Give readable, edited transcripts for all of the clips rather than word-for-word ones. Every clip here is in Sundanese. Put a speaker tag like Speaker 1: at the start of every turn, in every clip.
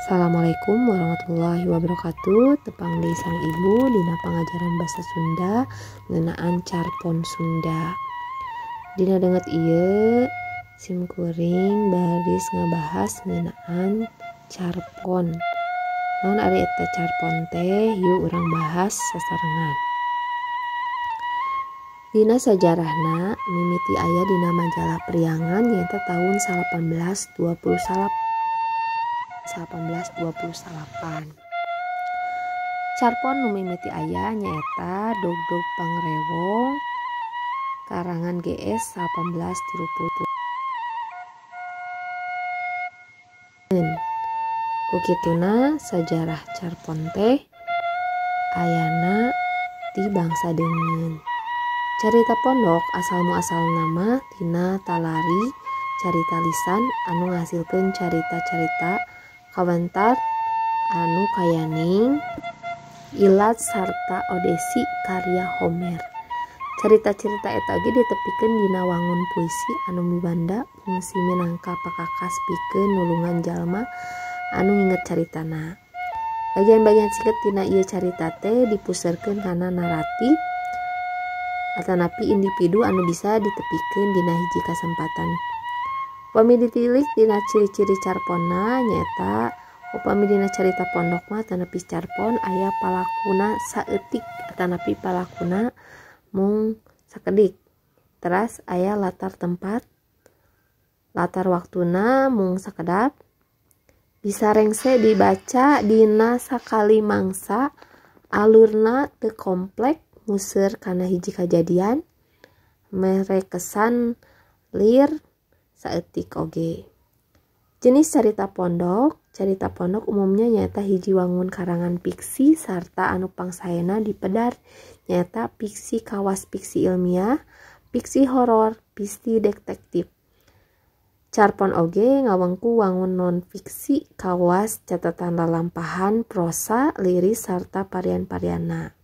Speaker 1: Assalamualaikum warahmatullahi wabarakatuh. Tepang deui sang ibu dina pangajaran basa Sunda ngeunaan carpon Sunda. Dina danget ieu sim kuring baris ngabahas ngeunaan carpon. Naon ari eta carpon teh? Yuk urang bahas sasarengan. Dina sajarahna mimiti aya dina majalah Priangan nyaeta tahun 1829. Carpon nu mimiti aya nyaeta Dogdog Pangrewong karangan GS 1830. Ku kituna sajarah carpon teh ayana ti bangsa deungeun. Carita pondok asal muasal nama tina talari carita lisan anu ngahasilkeun carita-carita kawentar anu kayaning Iliad sarta Odesi karya Homer. Carita-carita eta oge ditepikeun dina wangun puisi anu mibanda fungsi minangka pakakas pikeun nulungan jalma anu nginget caritana. Bagian-bagian singkat tina ieu carita teh dipuserkeun kana naratif atanapi individu anu bisa ditepikeun dina hiji kasempatan. Upami ditilik dina ciri-ciri carponna nyaeta upami dina carita pondok mah atanapi carpon aya palakuna saeutik atanapi palakuna mung sakedik. Teras aya latar tempat, latar waktuna mung sakedap. Bisa rengse dibaca dina sakali mangsa, alurna teu komplek museur kana hiji kajadian, mere kesan lir saeutik oge. Jenis carita pondok umumnya nyaeta hiji wangun karangan fiksi sarta anu pangsaena dipedar nyaeta fiksi kawas fiksi ilmiah, fiksi horor, fiksi detektif. Carpon oge ngawengku wangun non fiksi kawas catatan lalampahan, prosa, liris sarta varian-varianna.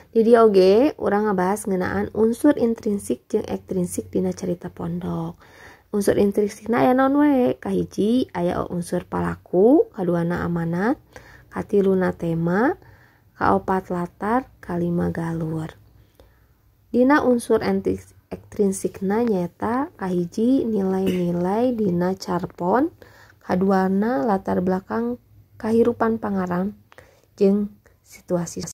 Speaker 1: Di dieu oge urang ngabahas ngeunaan unsur intrinsik jeung ekstrinsik dina carita pondok. Unsur intrinsikna aya naon we? Kahiji aya unsur palaku, kaduana amanat, katiluna tema, kaopat latar, kalima galur. Dina unsur ekstrinsikna nyaeta kahiji nilai-nilai dina carpon, kaduana latar belakang kahirupan pangarang jeung situasi.